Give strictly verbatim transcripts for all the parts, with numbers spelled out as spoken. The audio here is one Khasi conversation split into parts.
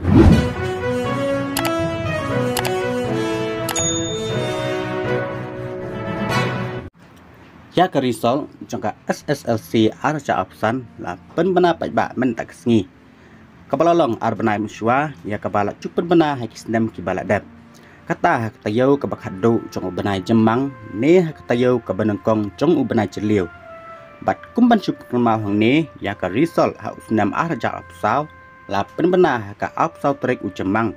Ïa ka result jong ka S S L C ar hajar arphew san la pynbna paidbah mynta ka sngi, kaba la long ar bnai mynshuwa ïa kaba la ju pynbna ha ki snem kiba la dep. Kata ha ka taïew kaba khatduh jong u bnai Jymmang ne ha ka taïew kaba nyngkong jong u bnai Jylliew. Bad kum ban shu pynkynmaw hangne, ïa ka result ha u snem ar hajar arphew saw la pynbna ha ka arphew saw tarik u Jymmang,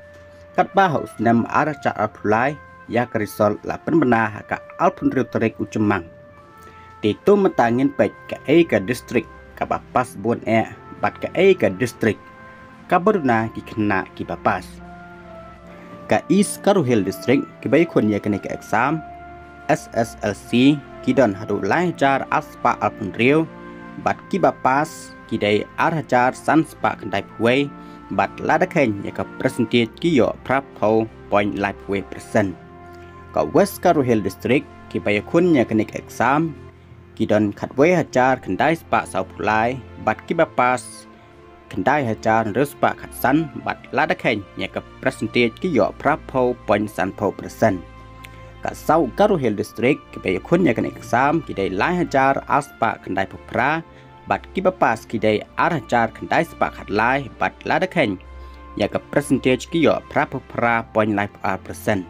katba ha u snem ar hajar arphew lai ïa ka result la pynbna ha ka arphew hynriew tarik u Jymmang. Te to mynta ngin peit kaei ka district kaba pass bun eh bad kaei ka district kaba duna ki khynnah kiba pass. Ka East Garo Hills District kiba ïakhun ïa kane ka exam S S L C ki don haduh lai hajar ar spah arphew hynriew, bad kiba pass ki dei ar hajar san spah khyndai phew wei, bad lada kheiñ ïa ka percentage ki ïoh phra phew point lai phew wei percent. Ka West Garo Hills District kiba ïakhun ïa kane ka exam ki don khatwei hajar khyndai spah saw phew lai, bad kiba pass khyndai hajar hynriew spah khatsan, bad lada kheiñ ïa ka percentage ki ïoh phra phew point san phew percent. Ka South Garo Hills District kiba ïakhun ïa kane ka exam ki dei lai hajar ar spah khyndai phew phra, bad kiba pass ki dei ar hajar khyndai spah khatlai, bad lada kheiñ ïa ka percentage ki ïoh phra phew phra point lai phew ar percent.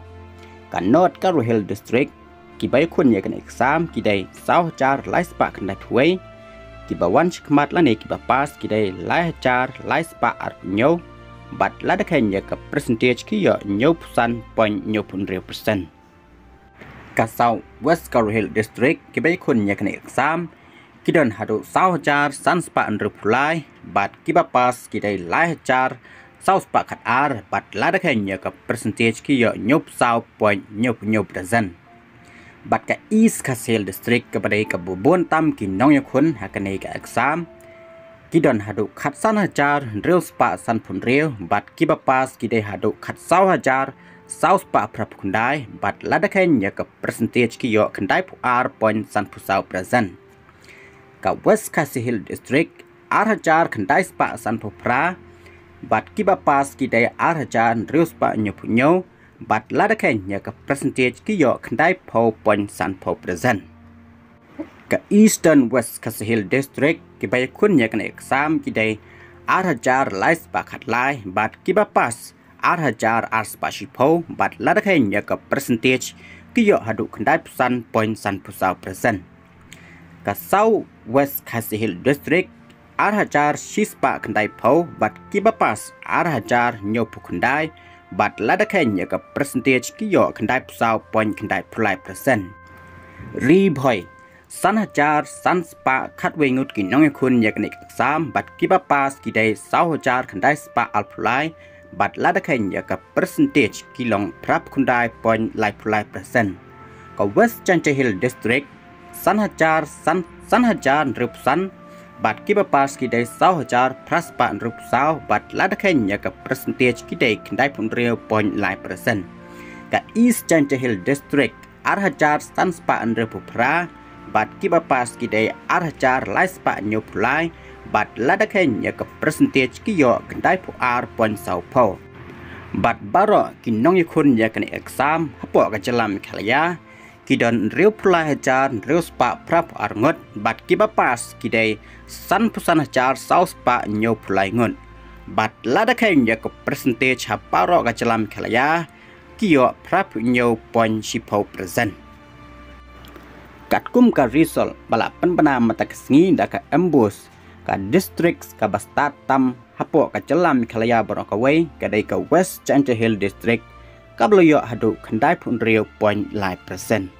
Ka North Garo Hills District kiba ïakhun ïa kane ka exam ki dei saw hajar lai spah khyndai phew wei, kiba wan shakhmat lane kiba pass ki dei lai hajar lai spah arphew hynñiew, bad lada kheiñ ïa ka percentage ki ïoh hynñiew phew san point hynñiew phew hynriew percent. Ka South West Garo Hills District kiba ïakhun ïa kane ka exam ki don haduh saw hajar san spah hynriew phew lai, bad kiba pass ki dei lai hajar saw spah khatar, bad lada kheiñ ïa ka percentage ki ïoh hynñiew phew saw point hynñiew phew hynñiew percent. Bad ka East Khasi Hills District kaba dei kaba bun tam ki nongïakhun ha kane ka exam ki don haduh khatsan hajar hynriew spah san phew hynriew, bad kiba pass ki dei haduh khatsaw hajar saw spah phra phew khyndai, bad lada kheiñ ïa ka percentage ki ïoh khyndai phew ar point san phew saw percent. Ka West Khasi Hills District ar hajar khyndai spah san phew phra, bad kiba pass ki dei ar hajar hynriew spah hynñiew phew hynñiew, bad lada kheiñ ïa ka percentage ki ïoh khyndai phew point san phew percent. Ka Eastern West Khasi Hills District kiba ïakhun ïa kane ka exam ki dei ar hajar lai spah khatlai, bad kiba pass ar hajar ar spah shiphew, bad lada kheiñ ïa ka percentage ki ïoh haduh khyndai phew san point san phew saw percent. Ka South West Khasi Hills District ar hajar shi spah khyndai phew, bad kiba pass ar hajar hynñiew phew khyndai, bad lada kheiñ ïa ka percentage ki ïoh khyndai phew saw point khyndai phew lai percent. Ri Bhoi san hajar san spah khatwei ngut ki nongïakhun ïa kane ka exam, bad kiba pass ki dei saw hajar khyndai spah arphew lai, bad lada kheiñ ïa ka percentage ki long phra phew khyndai point lai phew lai percent. Ka West Jaintia Hills District san hajar san, san hajar hynriew phew san, bad kiba pass ki dei saw hajar phra spah hynriew phew saw, bad lada kheiñ ïa ka percentage ki dei khyndai phew hynriew point lai percent. Ka East Jaintia Hills District ar hajar san spah hynriew phew phra, bad kiba pass ki dei ar hajar lai spah hynñiew phew lai, bad lada kheiñ ïa ka percentage ki ïoh khyndai phew ar point saw phew. Bad baroh ki nongïakhun ïa kane ka exam hapoh ka jylla Meghalaya ki don hynriew phew lai hajar hynriew spah phra phew ar ngut, bad kiba pass ki dei san phew san hajar saw spah hynñiew phew lai ngut. Bad lada kheiñ ïa ka percentage ha baroh ka jylla Meghalaya ki ïoh phra phew hynñiew point shiphew percent. Katkum ka result ba la pynbna mynta ka sngi da ka MBOSE, ka district kaba stad tam hapoh ka jylla Meghalaya baroh kawei ka dei ka West Jaintia Hills District, kaba la ïoh haduh khyndai phew hynriew point lai percent.